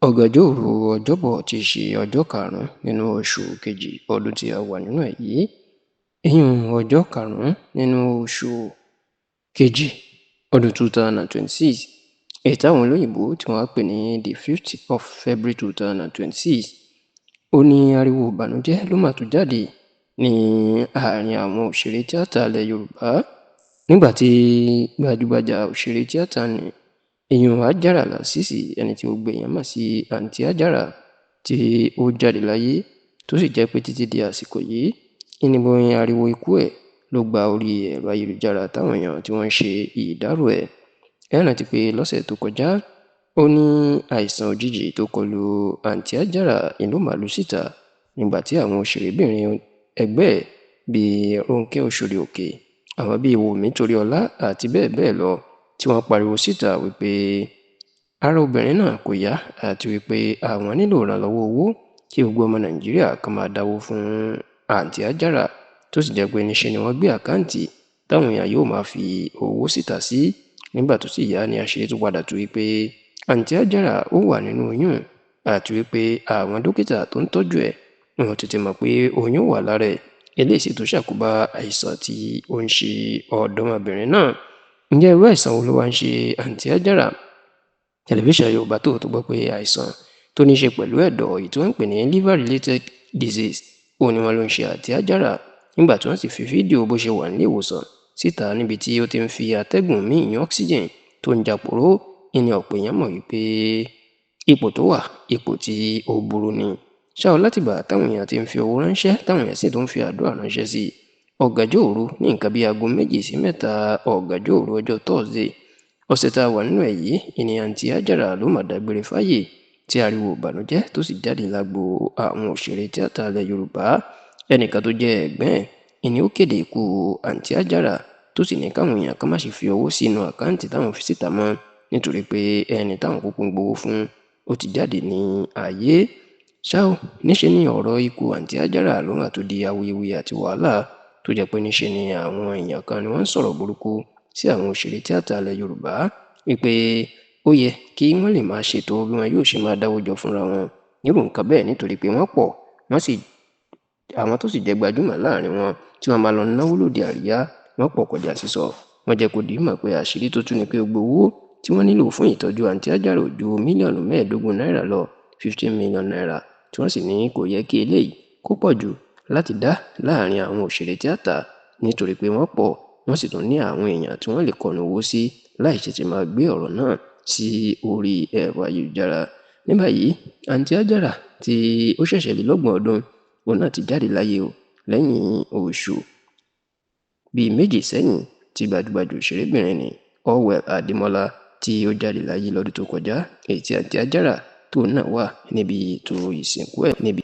Ọ̀gànjọ́ òru Ọjọ́bọ̀ tí í ṣe ọjọ́ karùn-ún nínú oṣù kejì ọdún tí a wà nínú ẹ̀ yìí, ìyún ọjọ́ karùn-ún nínú oṣù kejì ọdún 2026, èyí táwọn olóyìnbó tí wọ́n á pè ní the 5th of February 2026, ó ní ariwo ìbànújẹ́ ló mà tún jáde ní àárín àwọn òṣèré tíátà ilẹ̀ Yorùbá nígbà tí gbajúgbajà òṣèré tíátà ní ìyún Hajara Lásìsì, ẹni tí gbogbo èèyàn mọ̀ sí Aunty Hajara, tí ó jáde láyé, tó sì jẹ́ pé títí di àsìkò yìí ní ariwo ikú ẹ̀ ló gba orí ẹ̀rọ ayélujára táwọn èèyàn tí wọ́n ń ṣe ìdárò ẹ̀. Ẹ rántí pé lọ́sẹ̀ tó kọjá, ó ní àìsàn òjijì tó kọlu Aunty Hajara ìlú màlúù síta nígbà tí àwọn òṣèrébìnrin ẹgbẹ́ ẹ̀ bíi Rónkẹ́ Òṣòdì Òkè, àwọn bíi Wùmí Toríọlá àti bẹ́ẹ̀ bẹ́ẹ̀ lọ tí wọ́n pariwo síta wípé ara obìnrin náà kò yá àti wípé àwọn nílò ìrànlọ́wọ́ owó kí gbogbo ọmọ Nàìjíríà kan máa dáwó fún Aunty Hajara, tó sì jẹ́ pé níṣe ni wọ́n gbé àkáǹtì táwọn èèyàn yóò máa fi owó síta sí. Nígbà tó sì yá ni àṣírí tó padà tú wípé Aunty Hajara ó wà nínú oyún àti wípé àwọn dókítà tó ń tọ́jú ẹ̀ wọn tètè mọ̀ pé oyún wà lára ẹ̀, eléyìí sì tó ṣàkóbá àìsàn tí ó ń ṣe ọ̀dọ́mọbìnrin náà. Ǹjẹ́ irú àìsàn wo ló wá ń ṣe Aunty Hajara? Tẹlifíṣàn Yorùbá Tòótọ́ gbọ́ pé àìsàn tó ní í ṣe pẹ̀lú ẹ̀dọ̀, èyí tí wọ́n ń pè ní liver related disease, òun ni wọ́n ló ń ṣe Aunty Hajara, nígbà tí wọ́n sì fi fídíò bó ṣe wà nílé ìwòsàn síta níbi tí ó ti ń fi atẹ́gùn míì yan oxygen tó ń jàporó. Ìní ọ̀pọ̀ èèyàn mọ̀ wípé ipò tó wà, ipò tí ó burú ni. Ṣá o, látìgbà táwọn èèyàn ti ń fi owó ránṣẹ́, táwọn èèyàn sì tún ń fi àdúrà ránṣẹ́ sí i, ọ̀gànjọ́ òru ní nǹkan bíi aago 2 sí 3 ọ̀gànjọ́ òru ọjọ́ Thursday ọ̀sẹ̀ tá a wà nínú ẹ̀ yìí, ìní Aunty Hajara ló mà dágbére fáyé, tí ariwo ìbànújẹ́ tó sì jáde lágbo àwọn òṣèré tíátà ilẹ̀ Yorùbá. Ẹnìkan tó jẹ́ ẹ̀gbọ́n ẹ̀ ìní ó kéde ikú Aunty Hajara, tó sì ní káwọn èèyàn kan má ṣe fi owó sínú àkáǹtì táwọn fi síta mọ́, nítorí pé ẹni táwọn kúkú ń gbowó fún ó ti jáde ní ayé. Ṣá o, níṣe ni ọ̀rọ̀ ikú Aunty Hajara ló mà tó di awuyewuye àti wàhálà, tó jẹ́ pé níṣe ni àwọn èèyàn kan ni wọ́n ń sọ̀rọ̀ burúkú sí àwọn òṣèré tíátà ilẹ̀ Yorùbá wípé ó yẹ kí wọ́n lè máa ṣètò bí wọn yóò ṣe máa dáwó jọ fúnra wọn nírú nǹkan bẹ́ẹ̀, nítorí pé wọ́n pọ̀, wọ́n sì àwọn tó sì jẹ́ gbajúmọ̀ láàrin wọn tí wọ́n máa lọ náwó lòdì àríyá wọ́n pọ̀ kọjá sísọ. Wọ́n jẹ́ kó di mọ̀ pé àṣírí tó tú ni pé gbogbo owó tí wọ́n nílò fún ìtọ́jú Aunty Hajara ò ju mílíọ̀nù 15 náírà lọ, 15 million naira, tí wọ́n sì ní kò yẹ kí eléyìí kó pọ̀ jù láti dá láàrin àwọn òṣèré tíátà, nítorí pé wọ́n pọ̀, wọ́n sì tún ní àwọn èèyàn tí wọ́n lè kọnu owó sí láì ṣẹ̀ṣẹ̀ máa gbé ọ̀rọ̀ náà sí orí ẹ̀rọ ayélujára. Ní báyìí, Aunty Hajara tí ó ṣẹ̀ṣẹ̀ lé lọ́gbọ̀n ọdún, òun náà ti jáde láyé o lẹ́yìn oṣù bíi 2 sẹ́yìn tí gbajúgbajà òṣèrébìnrin ní Allwell Adémọ́lá tí ó jáde láyé lọ́dún tó kọjá, èyí tí Aunty Hajara tóun náà wà níbi ètò ìsìnkú ẹ̀ níbi.